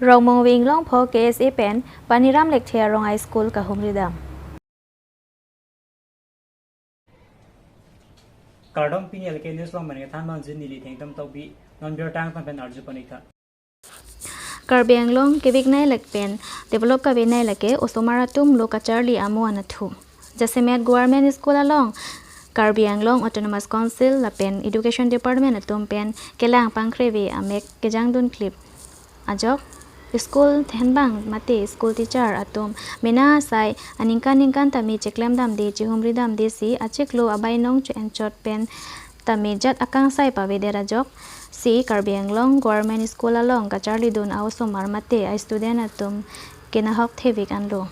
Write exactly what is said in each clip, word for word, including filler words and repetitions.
Rongmongve Inglongpho K S A pen Paniram Lekthe arong a-school kahumri dam. Kardom, pini L K News along pen kethan abang jin neli Thengtom Tokbi, non birta angtan pen arju pon-ik tha. Karbi Anglong keveknei lapen develop kavenei lake osomar atum lo kacharli amo anatthu. Jasemet Government School along Karbi Anglong Autonomous Council lapen Education Department atum pen kelang pangkreve amek kejangdun klip ajok, school thanbang mate school teacher atum mena asai aningkan ningkan tame cheklem damde, chehumri damde si achiklo abainong cho-enchot pen tame jat akangsai pavedet ajok si Karbi Anglong Government School along kacharlidun a-osomar mate a-student atum kenahok thevik anlo.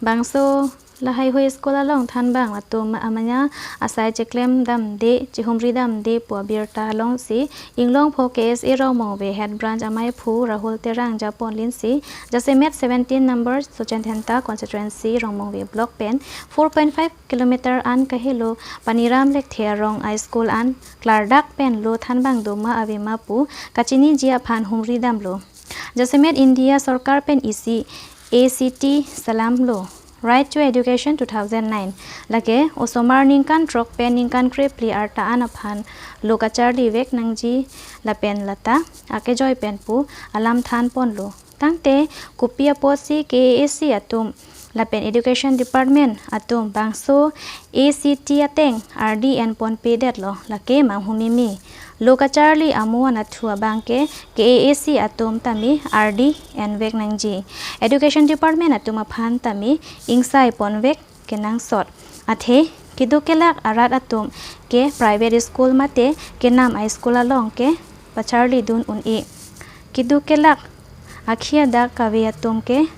Bangso lahaihui school along thanbang atum amena asai cheklem damde, chehumri damde pu abirta alongsi Inglongpho K S A Rongmongve Head Branch amaiphu Rahul Terang japonlinsi jasemet seventeen number Sochen Dhenta constituency Rongmongve block pen four point five kilometer an kahelo Paniram Lekthe arong a-school an klardak pen lo thanbang doma avema pu kachiniji aphan humri damlo. Jasemet India Sorkar pen isi A C T salam lo, Right to Education two thousand nine, lake osomar ningkan throk pen ningkan krephli arta an aphan lo kacharli vek nangji lapen lata akejoi pen pu alam than ponlo. Tangte kopi apotsi K A A C atum lapen Education Department atum bangso A C T ateng ardi en ponpedetlo, lake manghumeme. Lo kacharli amo anatthu abangke K A A C atum tame ardi envek nangji. Education Department atum aphan tame ingsai ponvek kenangsot. Athe keduk kelak arat atum ke private school mate kenam a-school along ke pacharlidun un-e. Keduk kelak akhi adak kave atum ke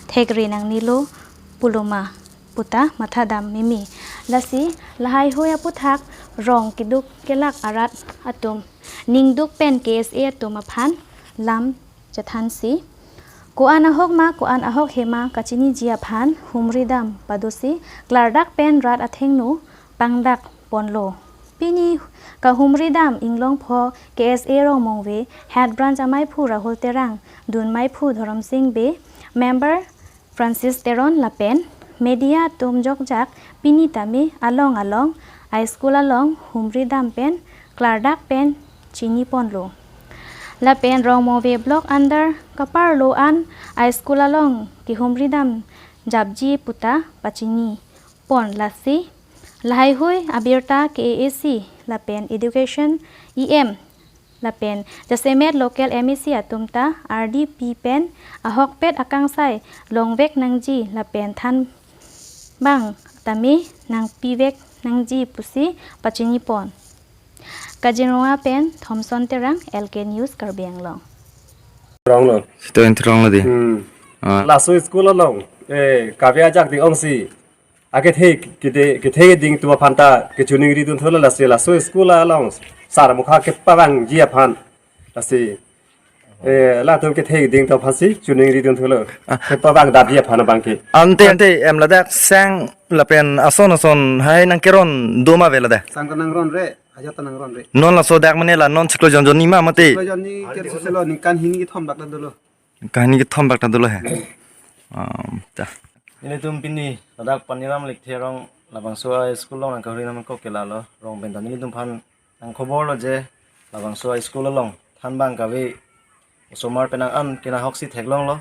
thekre nangnelo puloma puta mathadam meme. Lasi lahaihui aputhak rong keduk kelak arat atum ningduk pen K S A atum aphan lam chethansi, ko-an ahok ma, ko-an ahok he ma kachiniji aphan humri dam padosi klardak pen rat athengno pangdak ponlo. Pini kahumri dam Inglongpho K S A Rongmongve Head Branch amaiphu Rahul Terang, dunmaiphu Dhorom Sing Bey, member Francis Teron lapen media atum jokjak pini tame along along a-school along humri dam pen klardak pen chini ponlo. Lapen Rongmongve block under kaparlo an a-school along kehumri dam japji puta pachini pon. Lasi lahaihui abirta K A A C lapen Education E M lapen jasemet local M A C atum ta ardi pi pen ahokpet akangsai longvek nangji lapen thanbang tame nangpivek nangji pusi pachini pon. Kajirua pen Thomson Terang, L K News, Karbi Anglong. Ronglo. Sito in ronglo di. Hmm. Ah. Laso school along, eh, kave ajak ding ongsi akethe kede, kethe ding atum aphan ta kechiningri dun thulo. Lasi laso school along sar mukha kepavangji aphan, lasi, eh, latum kethe ding atum aphansi chiningri dun thulo. Ah. Kepavang damji aphan abangke. Ante, ante, em ladak sang lapen ason ason hai nangkeron doma ave ladak. Sang ta nangronre, ajat ta nangronre. Non laso dak mane la non chiklo jon jonni ma mate. Chiklo jonni ke selo ningkan hini kethom bak ta dolo. Kahini kethom bak ta dolo he. Um, ta. Nelitum pini ladak Paniram Lekthe arong labangso a-school along nangkahumri dam ako ke lalo, rong pen ta nelitum aphan nangkhoborlo je labangso a-school along thanbang kave osomar penang an kenahoksi theklonglo.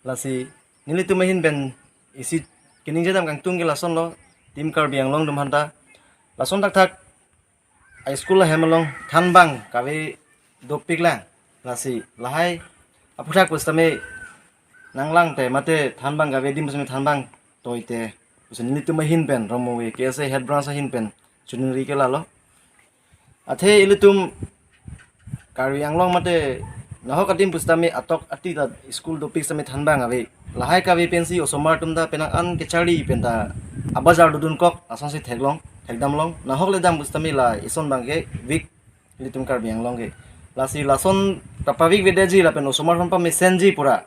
Lasi nelitum ahin pen isi keningje dam kangtung ke lasonlo, Team Karbi Anglong atum aphan ta lason thakthak a-school ahem along thanbang kave dopik lang. Lasi lahai aputhak pusitame nanglang te mate thanbang kave adim pusitame thanbang toi te pusi nelitum ahin pen Rongmongve K S A Head Branch ahin pen chiningri ke lalo. Athe ilitum Karbi Anglong mate nahok adim pusitame atok ati ta school dopik sitame thanbang ave. Lahai kave pensi osomar atum ta penang an kecharli pen ta abazar dodun kok asonsi theklong, thekdamlong. Nahok le dam pusitame la ison abangke vik ilitum Karbi Anglong ke. Lasi lason ta pavik vedeji lapen osomar aphan pamesenji pura.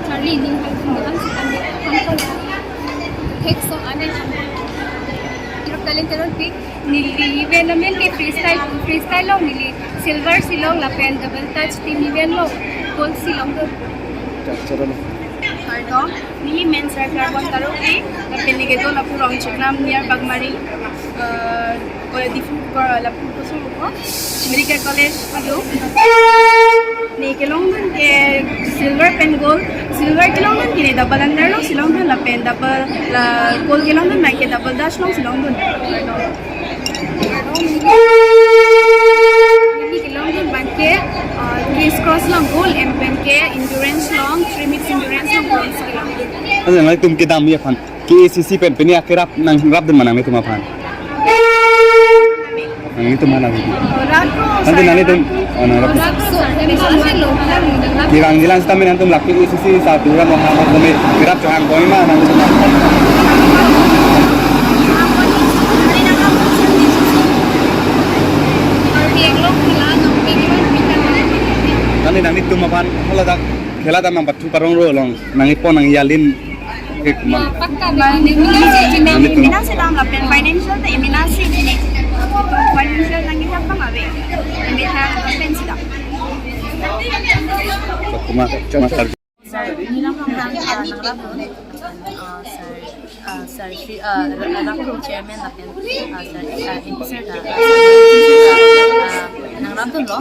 charli ning hang hang hang sitame hang hang. Thek so ane hang hang. Iruk talent teron pik neli event amen ke freestyle, freestyle long neli silver si long lapen double touch team event long gold si longdun. Kardom, neli men sar karbon taruk ke, lapen neli kedo lapu Rongchekram near Bagmari, eh, College Diphu, eh, lapu koson ko, Medical College alo. Neli kelongdun ke silver pen gold, silver kelongdun ke neli double underdog si longdun lapen double, la, gold kelongdun abang ke double dash long si longdun. Neli kelongdun abang ke, uh, criss cross long gold, em pen ke endurance long, three mix endurance long gold si kelongdun. Asa nangtum kedam aphan K A C C pen pini akerap nangrapdun ma nanglitum aphan? Nanglitum aphan nang. Nanti nanglitum, oh, nangrap. Kevangjilang sitame nangtum lake K A C C sa tura mo ha mo kome kerap chohang koi ma nangtum aphan. Nanti nanglitum aphan haladak khela dam nang pathu parong ro long nangipon nang yalin. Ek man. Pakka ba, neli, neli, neli, neli si dam lapen financial ta neli si neli. Financial nangkethap abang ave. Neli ta pen si dam. Kuma, kuma sar. Sir, neli nang nang, ah, nangrapdun. Ah, sir, ah, sir, Shri, ah, Ra-, Rangkung chairman lapen, ah, sir, ah, M P sir ta, ah, sir, ah, nangrapdunlo.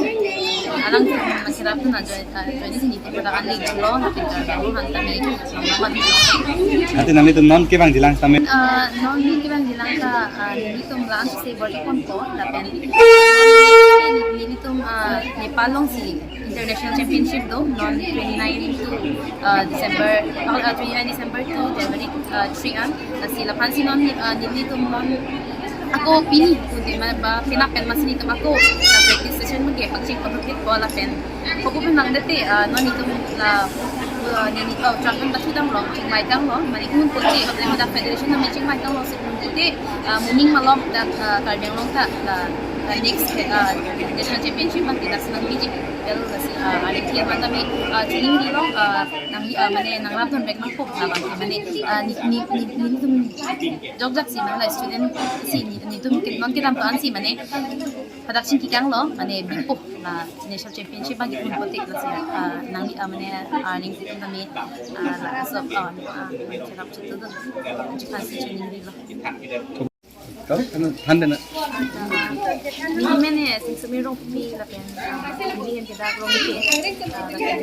Alang nangkerapdun ajoine, ah, ajoine si nelitum pada anli dunlo, lapen karjalo hang tame, nangrapdunlo. Ante nanglitum non kevangjilang sitame? Ah, non kevangjilang ta, ah, nelitum la-an si bor-iponpo, lapen nelitum, ah, Nepal long si international championship do, non twenty-nine to, ah, December, ah, twenty-nine December to January, ah, three an, ah, si laphan si non, ah, nelitum non ako pini, kundi ma ba penap pen masi nelitum ako, ah, practice session mage pangcheng pangthupit ko lapen. Kopu pen nangdete, ah, non nelitum la, ah, neli, oh, Uttarakhand pathu damlo, chingvai damlo, mane un pute, lapen ladak federation na me chingvai damlo, si un pute, ah, moning malom dak, ah, Karbi Anglong ta, la, la next, ah, national championship abang ke dak si nang biji, well, la si, ah, ari thir mata me, ah, chiningri lo, ah, nang, ah, mane nangrapdun bek nangpo, labang ke mane, ah, ne, ne, ne, nelitum jokjak si nang la student si ne, nelitum ke, non kedam to an si mane, hadak chingki kanglo, mane bikpo la national championship abang ke un pute la si, ah, nangli, ah, mane, ah, ning tame, ah, la so, ah, ah, cherap chutu do. Chikhan si chiningrilo. Kau kan than dena. Neli men Singsemi Rongpi lapen, ah, neli hem kedak Rongpi, ah, lapen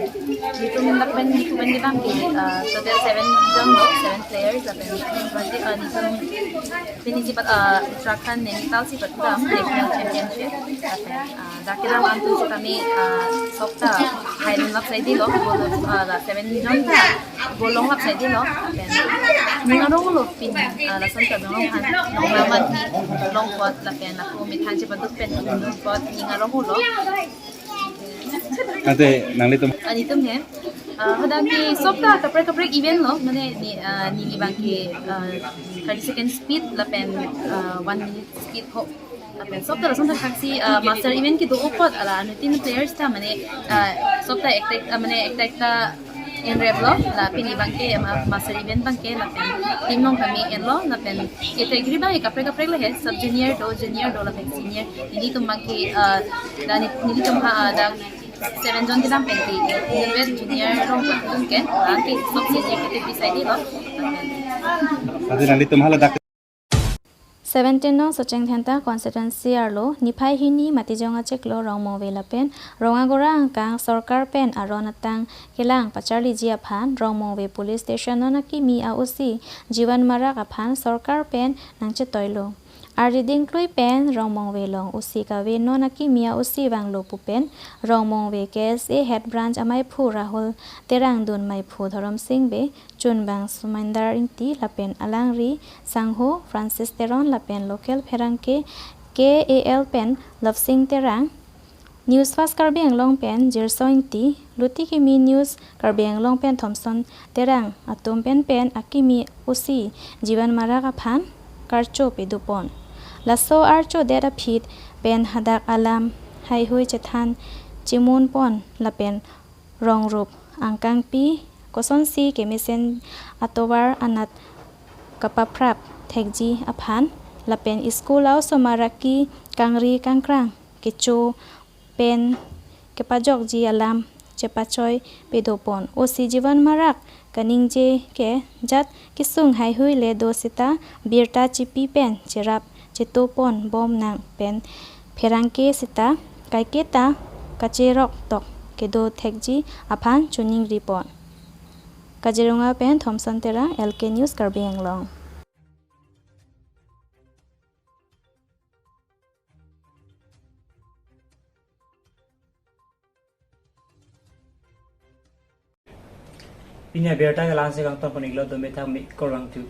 nelitum dak pen, nelitum pen kedam ke, ah, total seven jon lo, seven players lapen, ah, nelitum pini si pat, ah, Uttarakhand Nainital si pat kedam national championship lapen, ah, dak kedam antum sitame, ah, sok ta haidun lap saidelo, goal, ah, la seven jon ta goal long lap saidelo lapen Ning arong lo pin, ah, lason ta dong han, long naman, long pot lapen ako methang chepaduk pen long pot ning arong lo. Ante nanglitum? Anitum he. Ah, hadak ke sopta kaprek kaprek event lo, mane ni, ah, neli abang ke, ah, thirty second speed lapen, ah, one minute speed ho. Lapen sopta lason ta thaksi, ah, master event kedo apot hala anuttin players ta mane, ah, sopta ekta, ah, mane ekta ekta enrep lo, la pini abang ke, ah, master event abang ke lapen team along kami enlo lapen category abang kaprek kaprek lo he, sub junior do, junior do lapen senior. Nelitum abang ke, ah, la ni, nelitum ha, ah, dak seven jon kedam pen ke, junior, junior along kedam ke, la ke sub senior category side lo. Lapen Ante nanglitum hala dak seventeen nong Socheng Dhenta constituency arlo niphai hini Matijong achiklo Rongmongve lapen Rongagora angkang sorkar pen aron atang kelang pacharliji aphan Rongmongve police station non akimi a O C Jivan Marak aphan sorkar pen nangchetoilo. Ardi dingklui pen Rongmongve along O C kave non akimi a O C vanglo pu pen Rongmongve K S A head branch amaiphu Rahul Terang dun maiphu Dhorom Sing Bey, chunbang Sumandar Ingti lapen alangri sangho Francis Teron lapen local pherangke K A L pen Love Sing Terang, News Fast Karbi Anglong pen Jirso Ingti, Luti Kimi News Karbi Anglong pen Thomson Terang atum pen pen akimi O C Jivan Marak aphan karcho pedupon. Laso archo det aphi pen hadak alam haihui chethan chimunpon lapen rongrup angkangpi kosonsi kemesen atovar anat kapaphrap thekji aphan lapen school a-osomar aki kangri kangkrang kecho pen kepajokji alam chepachoi pedupon. O C Jivan Marak kaningje ke jat kesung haihui le do seta birta chipi pen cherap chetupon bom nang pen pherangke seta kaiketa kacherok tok kedo thekji aphan choningripon. Kaziranga pen Thomson Terang, L K News Karbi Anglong. Pini abirta ke la-ansi kangton pon-iklo, dome thang mi korang tu.